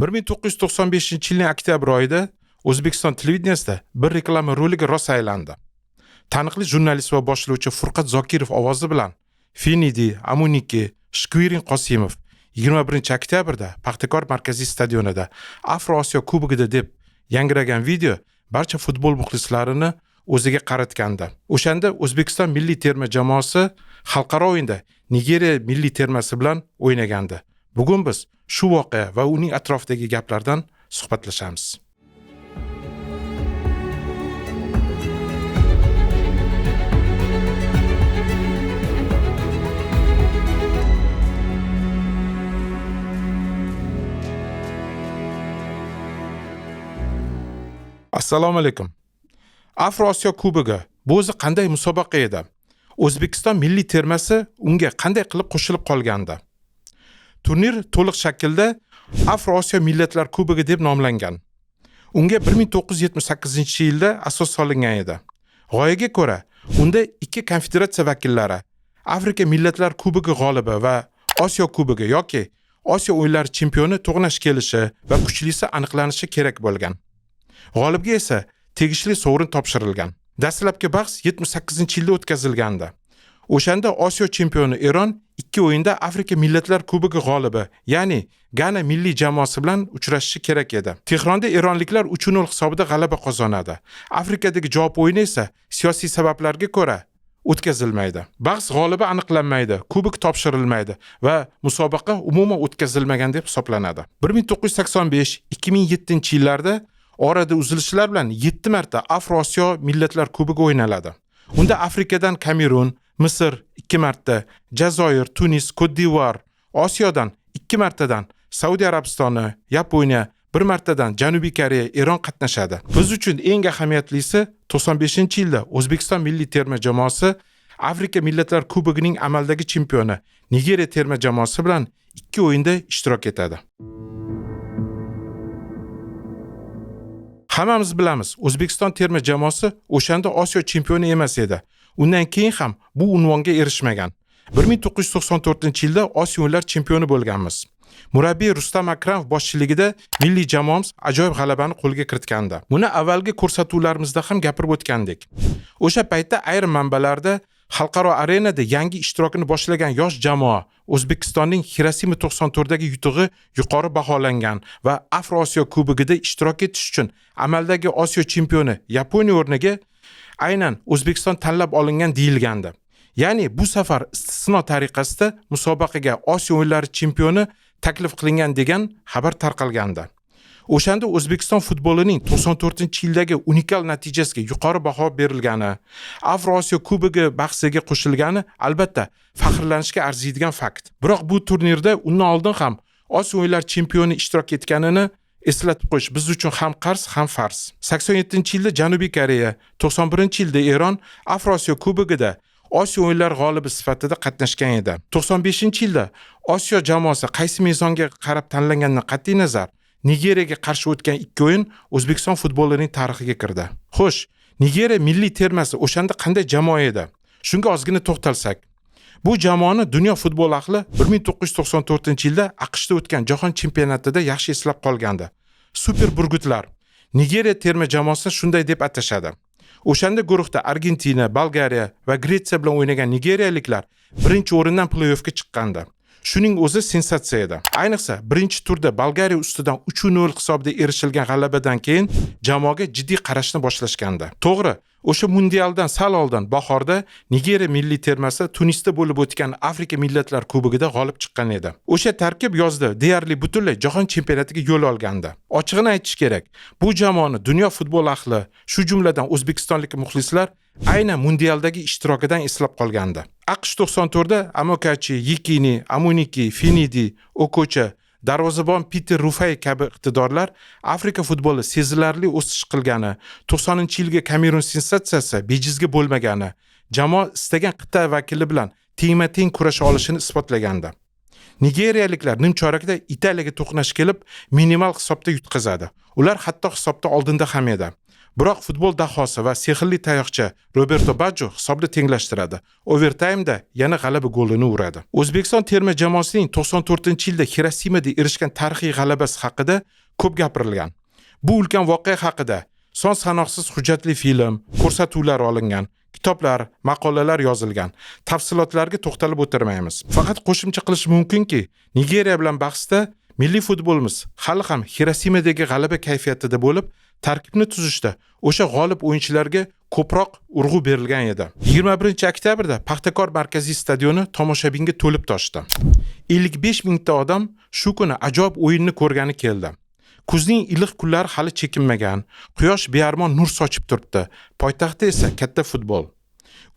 1995-yilning oktyabr oyida O'zbekiston televideniyasida bir reklama roligi rosa aylandi. Taniqli jurnalist va boshlovchi Furqat Zokirov ovozi bilan Finidi, Amuniki, Shkvirin Qosimov 21-oktyabrda Paxtakor markaziy stadionida Afro-Osiyo kubogida deb yangragan video barcha futbol muxlislarini o'ziga qaratgandi. O'shanda O'zbekiston milliy terma jamoasi xalqaro o'yinda Nigeriya milliy termasi bilan o'ynagandi. Bugun biz shu voqea va uning atrofidagi gaplardan suhbatlashamiz. Assalomu alaykum. Afro-Osiyo kubogi bu o'zi qanday musobaqa edi? O'zbekiston milliy termasi unga qanday qilib qo'shilib qolgandi? Turnir to'liq shaklda Afro-Osiyo millatlar kubogi deb nomlangan. Unga 1978-yilda asos solingan edi. G'oyaga ko'ra, unda ikki konfederatsiya vakillari, Afrika millatlar kubogi g'olibi va Osiyo kubogi yoki Osiyo o'yinlari chempioni to'qnash kelishi va kuchlisi aniqlanishi kerak bo'lgan. G'olibga esa tegishli sovrin topshirilgan. Dastlabki bahs 78-yilda o'tkazilgandi. O'shanda Osiyo chempioni Eron ikki o'yinda Afrika millatlar kubogi g'olibi, ya'ni Gana milliy jamoasi bilan uchrashishi kerak edi. Tehronda eronliklar 3-0 hisobida g'alaba qozonadi. Afrikadagi javob o'yini esa siyosiy sabablarga ko'ra o'tkazilmaydi. Bahs g'olibi aniqlanmaydi, kubok topshirilmaydi va musobaqa umuman o'tkazilmagan deb hisoblanadi. 1985-2007 yillarda orada uzilishlar bilan 7 marta Afro-Osiyo millatlar kubogi o'ynaladi. Unda Afrikadan Kamerun, Misr 2 marta, Jazoir, Tunis, Kot-d'Ivuar, Osiyodan 2 martadan Saudiya Arabistoni, Yaponiya, bir martadan Janubiy Koreya, Eron qatnashadi. Biz uchun eng ahamiyatlisi 95-yilda O'zbekiston milliy terma jamoasi Afrika millatlar kubogining amaldagi chempioni Nigeriya terma jamoasi bilan ikki o'yinda ishtirok etadi. Hammamiz bilamiz, O'zbekiston terma jamoasi o'shanda Osiyo chempioni emas edi. Undan keyin ham bu unvonga erishmagan. 1994-yilda Osiyo o'yinlar chempioni bo'lganmiz. Murabbiy Rustam Akramov boshchiligida milliy jamoamiz ajoyib g'alabani qo'lga kiritgandi. Buni avvalgi ko'rsatuvlarimizda ham gapirib o'tgandik. O'sha paytda ayrim manbalarda xalqaro arenada yangi ishtirokini boshlagan yosh jamoa O'zbekistonning Xirosima 94dagi yutug'i yuqori baholangan va Afro-Osiyo kubogida ishtirok etish uchun amaldagi Osiyo chempioni Yaponiya o'rniga aynan O'zbekiston tanlab olingan deyilgandi. Ya'ni bu safar istisno tariqasida musobaqaga Osiyo o'yinlari chempioni taklif qilingan degan xabar tarqalgandi. O'shanda O'zbekiston futbolining 94-yildagi unikal natijasiga yuqori baho berilgani, Afro-Osiyo kubogi bahsiga qo'shilgani albatta faxrlanishga arziydigan fakt. Biroq bu turnirda undan oldin ham Osiyo o'yinlari chempioni ishtirok etganini eslatib qo'yish biz uchun ham qarz, ham farz. 87-yilda Janubiy Koreya, 91-yilda Eron Afro-Osiyo kubogida Osiyo o'yinlari g'olibi sifatida qatnashgan edi. 95-yilda Osiyo jamoasi qaysi mezonga qarab tanlanganidan qat'iy nazar, Nigeriyaga qarshi o'tgan ikki o'yin O'zbekiston futbolining tarixiga kirdi. Xo'sh, Nigeriya milliy termasi o'shanda qanday jamoa edi? Shunga ozgina to'xtalsak. Bu jamoani dunyo futbol ahli 1994-yilda AQShda o'tgan jahon chempionatida yaxshi eslab qolgandi. Super burgutlar. Nigeriya terma jamoasini shunday deb atashadi. O'shanda guruhda Argentina, Bolgariya va Gretsiya bilan o'ynagan nigeriyaliklar birinchi o'rindan play-offga chiqqandi. Shuning o'zi sensatsiya edi. Ayniqsa, birinchi turda Bolgariya ustidan 3-0 hisobida erishilgan g'alabadan keyin jamoaga jiddiy qarashni boshlashgandi. To'g'ri, o'sha mundialdan sal oldin bahorda Nigeriya milliy termasi Tunisda bo'lib o'tgan Afrika millatlar kubogida g'olib chiqqan edi. O'sha tarkib yozda deyarli butunlay jahon chempionatiga yo'l olgandi. Ochig'ini aytish kerak, bu jamoani dunyo futbol ahli, shu jumladan o'zbekistonlik muxlislar aynan mundialdagi ishtirokidan eslab qolgandi. AQSh 94da Amokachi, Yekini, Amuniki, Finidi, Okocha, darvozabon Piter Rufay kabi iqtidorlar Afrika futboli sezilarli o'sish qilgani, 90-yilgi Kamerun sensatsiyasi bejizga bo'lmagani, jamoa istagan qit'a vakili bilan tengma-teng kurasha olishini isbotlagandi. Nigeriyaliklar nimchorakda Italiyaga to'qnash kelib, minimal hisobda yutqazadi. Ular hatto hisobda oldinda ham edi. Biroq futbol dahosi va sehrli tayoqcha Roberto Baggio hisobni tenglashtiradi. Overtaymda yana g'alaba golini uradi. O'zbekiston terma jamoasining 94-yilda Xirosimada erishgan tarixiy g'alabasi haqida ko'p gapirilgan. Bu ulkan voqea haqida son sanoqsiz hujjatli film, ko'rsatuvlar olingan, kitoblar, maqolalar yozilgan. Tafsilotlarga to'xtalib o'tirmaymiz. Faqat qo'shimcha qilish mumkinki, Nigeriya bilan bahsda milliy futbolimiz hali ham Xirosimadagi g'alaba kayfiyatida bo'lib, tarkibni tuzishda o'sha g'olib o'yinchilarga ko'proq urg'u berilgan edi. 21-oktyabrda Paxtakor markaziy stadioni tomoshabinga to'lib toshdi. 55 mingta odam shu kuni ajoyib o'yinni ko'rgani keldi. Kuzning iliq kunlari hali chekinmagan, quyosh bearmon nur sochib turibdi. Poytaxtda esa katta futbol.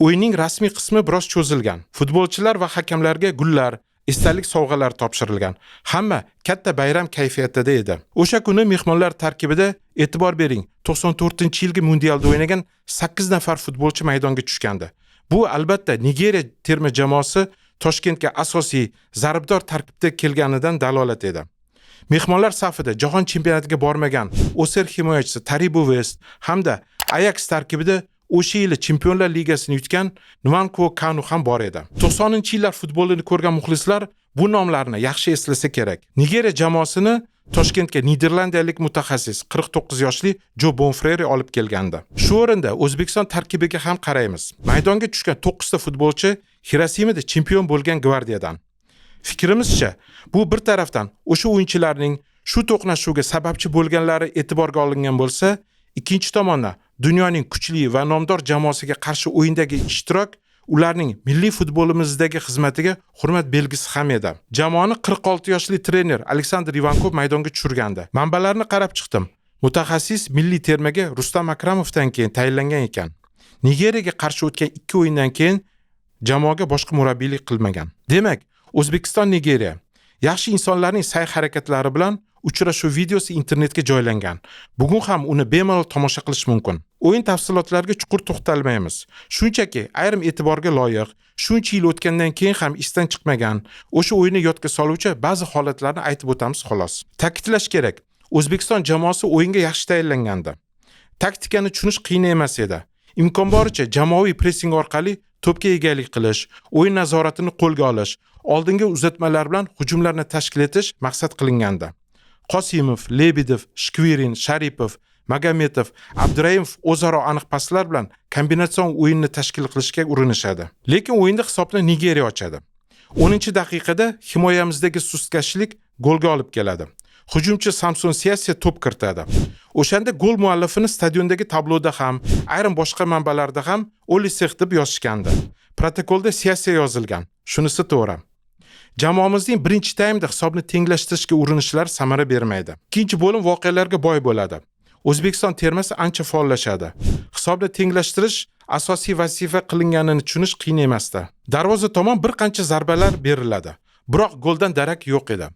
O'yinning rasmiy qismi biroz cho'zilgan. Futbolchilar va hakamlarga gullar, esdalik sovg'alar topshirilgan. Hamma katta bayram kayfiyatida edi. O'sha kuni mehmonlar tarkibida, e'tibor bering, 94-yilgi mundialda o'ynagan 8 nafar futbolchi maydonga tushgandi. Bu albatta Nigeriya terma jamoasi Toshkentga asosiy zarbdor tarkibda kelganidan dalolat edi. Mehmonlar safida jahon chempionatiga bormagan Oser himoyachisi Taribo West hamda Ajax tarkibida o'sha yili Chempionlar Ligasini yutgan Nwankwo Kanu ham bor edi. 90-yillar futbolini ko'rgan muxlislar bu nomlarni yaxshi eslasa kerak. Nigeriya jamoasini Toshkentga niderlandiyalik mutaxassis 49 yoshli Jo Bonfrere olib kelgandi. Shu o'rinda O'zbekiston tarkibiga ham qaraymiz. Maydonga tushgan 9 ta futbolchi Xirosimada chempion bo'lgan gvardiyadan. Fikrimizcha, bu bir tarafdan o'sha o'yinchilarning shu to'qnashuvga sababchi bo'lganlari e'tiborga olingan bo'lsa, ikkinchi tomondan dunyoning kuchli va nomdor jamoasiga qarshi o'yindagi ishtirok ularning milliy futbolimizdagi xizmatiga hurmat belgisi ham edi. Jamoani 46 yoshli trener Aleksandr Ivankov maydonga tushirgandi. Manbalarni qarab chiqdim. Mutaxassis milliy termaga Rustam Akramovdan keyin tayinlangan ekan. Nigeriyaga qarshi o'tgan 2 o'yindan keyin jamoaga boshqa murabbiylik qilmagan. Demak, O'zbekiston Nigeriya yaxshi insonlarning sa'y-harakatlari bilan uchrashuv videosi internetga joylangan. Bugun ham uni bemalol tomosha qilish mumkin. O'yin tafsilotlariga chuqur to'xtalmaymiz. Shunchaki ayrim e'tiborga loyiq, shuncha yil o'tgandan keyin ham esdan chiqmagan, o'sha o'yinni yodga soluvchi ba'zi holatlarni aytib o'tamiz xolos. Ta'kidlash kerak, O'zbekiston jamoasi o'yinga yaxshi tayyorlangandi. Taktikani tushunish qiyin emas edi. Imkon boricha jamoaviy pressing orqali to'pga egalik qilish, o'yin nazoratini qo'lga olish, oldingi uzatmalar bilan hujumlarni tashkil etish maqsad qilingandi. Qosimov, Lebedev, Shkvirin, Sharipov, Magometov, Abduraimov o'zaro aniq paslar bilan kombinatsion o'yinni tashkil qilishga urinishadi. Lekin o'yinda hisobni Nigeriya ochadi. 10-daqiqada himoyamizdagi sustkashlik golga olib keladi. Hujumchi Samson Siasia to'p kiritadi. O'shanda gol muallifini stadiondagi tabloda ham, ayrim boshqa manbalarda ham Olisex deb yozishgandi. Protokolda Siasia yozilgan. Shunisi to'g'ri. Jamoamizning birinchi taymda hisobni tenglashtirishga urinishlari samara bermaydi. Ikkinchi bo'lim voqealarga boy bo'ladi. O'zbekiston termasi ancha faollashadi. Hisobni tenglashtirish asosiy vazifa qilinganini tushunish qiyin emasdi. Darvoza tomon bir qancha zarbalar beriladi. Biroq goldan darak yo'q edi.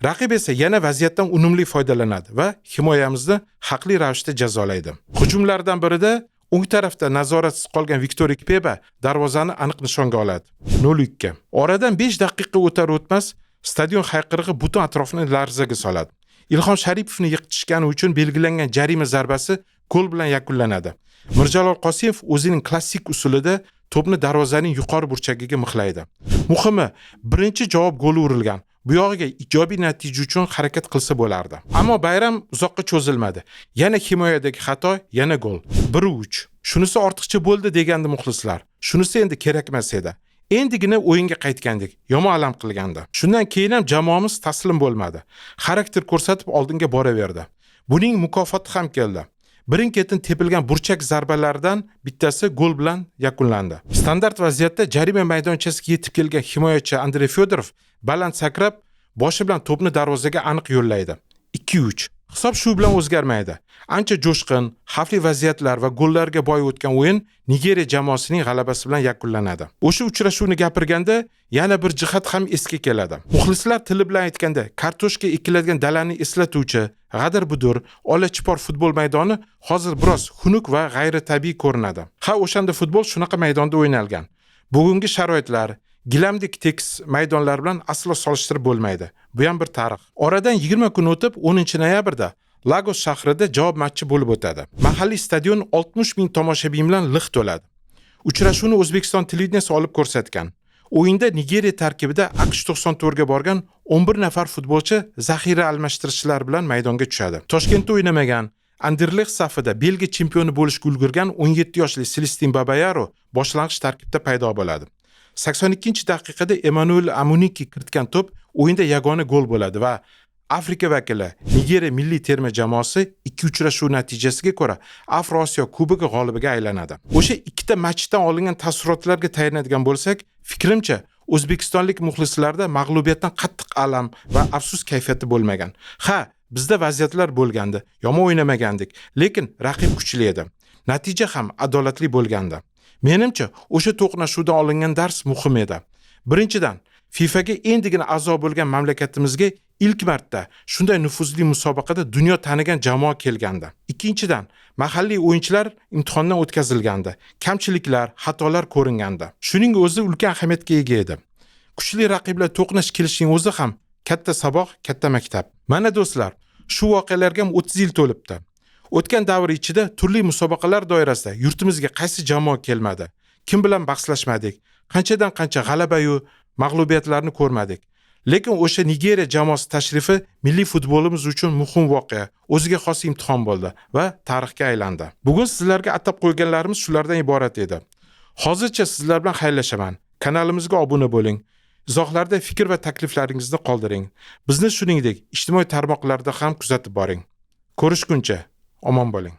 Raqib esa yana vaziyatdan unumli foydalanadi va himoyamizni haqli ravishda jazolaydi. Hujumlardan birida o'ng tarafda nazoratsiz qolgan Viktor Ikpeba darvozani aniq nishonga oladi. 0-2. Oradan 5 daqiqa o'tar o'tmas stadion hayqirig'i butun atrofni larzaga soladi. Ilhom Sharipovni yiqitishgani uchun belgilangan jarima zarbasi gol bilan yakunlanadi. Mirjalol Qosimov o'zining klassik usulida to'pni darvozaning yuqori burchagiga mixlaydi. Muhimi, birinchi javob goli urilgan. Bu yog'iga ijobiy natija uchun harakat qilsa bo'lardi. Ammo bayram uzoqqa cho'zilmadi. Yana himoyadagi xato, yana gol. 1-3. Shunisi ortiqcha bo'ldi degandi muxlislar. Shunisi endi kerakmas edi. Endigina o'yinga qaytgandik, yomon alam qilgandi. Shundan keyin ham jamoamiz taslim bo'lmadi. Xarakter ko'rsatib oldinga boraverdi. Buning mukofoti ham keldi. Birin-ketin tepilgan burchak zarbalaridan bittasi gol bilan yakunlandi. Standart vaziyatda jarima maydonchasiga yetib kelgan himoyachi Andrey Fyodorov baland sakrab, boshi bilan to'pni darvozaga aniq yo'llaydi. 2-3. Hisob shu bilan o'zgarmaydi. Ancha jo'shqin, xavfli vaziyatlar va gollarga boy o'tgan o'yin Nigeriya jamoasining g'alabasi bilan yakunlanadi. O'sha uchrashuvni gapirganda yana bir jihat ham esga keladi. Muxlislar tili bilan aytganda, kartoshka ekiladigan dalani eslatuvchi g'adir-budur, ola-chipor futbol maydoni hozir biroz xunuk va g'ayritabiiy ko'rinadi. Ha, o'shanda futbol shunaqa maydonda o'ynalgan. Bugungi sharoitlar gilamdek tekis maydonlar bilan aslo solishtirib bo'lmaydi. Bu ham bir tarix. Oradan 20 kun o'tib 10 noyabrda Lagos shahrida javob matchi bo'lib o'tadi. Mahalliy stadion 60 ming tomoshabin bilan liq to'ladi. Uchrashuvni O'zbekiston televideniyasi olib ko'rsatgan. O'yinda Nigeriya tarkibida AQSh 94 ga borgan 11 nafar futbolchi zaxira almashtirishchilar bilan maydonga tushadi. Toshkentda o'ynamagan, Anderlecht safida Belgiya chempioni bo'lishga ulgurgan 17 yoshli Selestin Babayaro boshlang'ich tarkibda paydo bo'ladi. 82-daqiqada Emanuel Amuniki kiritgan to'p o'yinda yagona gol bo'ladi va Afrika vakili Nigeriya milliy terma jamoasi ikki uchrashuv natijasiga ko'ra Afro-Osiyo Kubogi g'olibiga aylanadi. O'sha ikkita matchdan olingan taassurotlarga tayanadigan bo'lsak, fikrimcha, o'zbekistonlik muxlislarda mag'lubiyatdan qattiq alam va afsus kayfiyati bo'lmagan. Ha, bizda vaziyatlar bo'lgandi, yomon o'ynamagandik, lekin raqib kuchli edi. Natija ham adolatli bo'lgandi. Menimcha, o'sha to'qnashuvdan olingan dars muhim edi. Birinchidan, FIFAga endigina a'zo bo'lgan mamlakatimizga ilk marta shunday nufuzli musobaqada dunyo tanigan jamoa kelgandi. Ikkinchidan, mahalliy o'yinchilar imtihondan o'tkazilgandi. Kamchiliklar, xatolar ko'ringandi. Shuning o'zi ulkan ahamiyatga ega edi. Kuchli raqiblar to'qnash kelishining o'zi ham katta saboq, katta maktab. Mana do'stlar, shu voqealarga ham 30 yil to'libdi. O'tgan davr ichida turli musobaqalar doirasida yurtimizga qaysi jamoa kelmadi? Kim bilan bahslashmadik? Qanchadan qancha g'alaba-yu mag'lubiyatlarni ko'rmadik. Lekin o'sha Nigeriya jamoasi tashrifi milliy futbolimiz uchun muhim voqea, o'ziga xos imtihon bo'ldi va tarixga aylandi. Bugun sizlarga atab qo'yganlarimiz shulardan iborat edi. Hozircha sizlar bilan xayrlashaman. Kanalimizga obuna bo'ling. Izohlarda fikr va takliflaringizni qoldiring. Bizni shuningdek ijtimoiy tarmoqlarda ham kuzatib boring. Ko'rishguncha omon bo'ling.